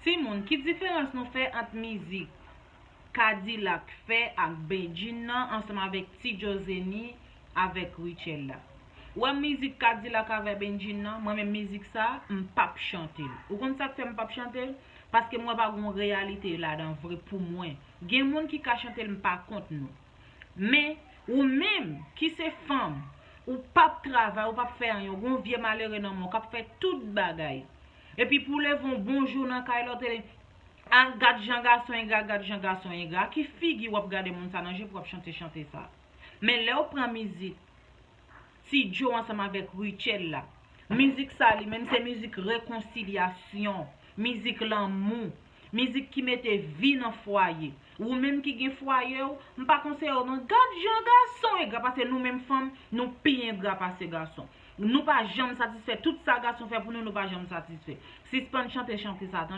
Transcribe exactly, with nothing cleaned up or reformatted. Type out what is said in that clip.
Timoun, ki diferans nou fè ant mizik Kadilak fè ak Bedjine nan ansanm avèk Ti Djo Zeni avèk Rutshelle la? Ou wè mizik Kadilak avèk Bedjine nan, mwen menm mizik sa, m p ap chante l. Ou konn sa k fè m p ap chante l? Paske m wè pa gon reyalite ladan vre pou mwen. Gen moun ki ka chante l, m pa kont nou. Men, ou menm ki se fanm, ou p ap travay, ou p ap fè anyen, ou gon vye malere nan men w k ap fè tout bagay. Epi pou leve yon bon jou nan kay la, ou te al gad jan gason engra, gad jan gason engra. Ki figi w ap gade moun sa nan je pou w ap chante chante sa? Men lè w pran mizik Ti Djo ansanm avèk Rutshelle la, mizik sa li menm se mizik rekonsilyasyon, mizik lanmou, mizik ki mete vi nan fwaye. Ou menm ki gen fwaye w, m pa konseye w non. Gad jan gason engra, paske nou menm fanm, nou pi engra pase gason. Nou pa janm satisfè. Tout sa gason fè pou nou, nou pa janm satisfè. Sispann chante chante sa, tande.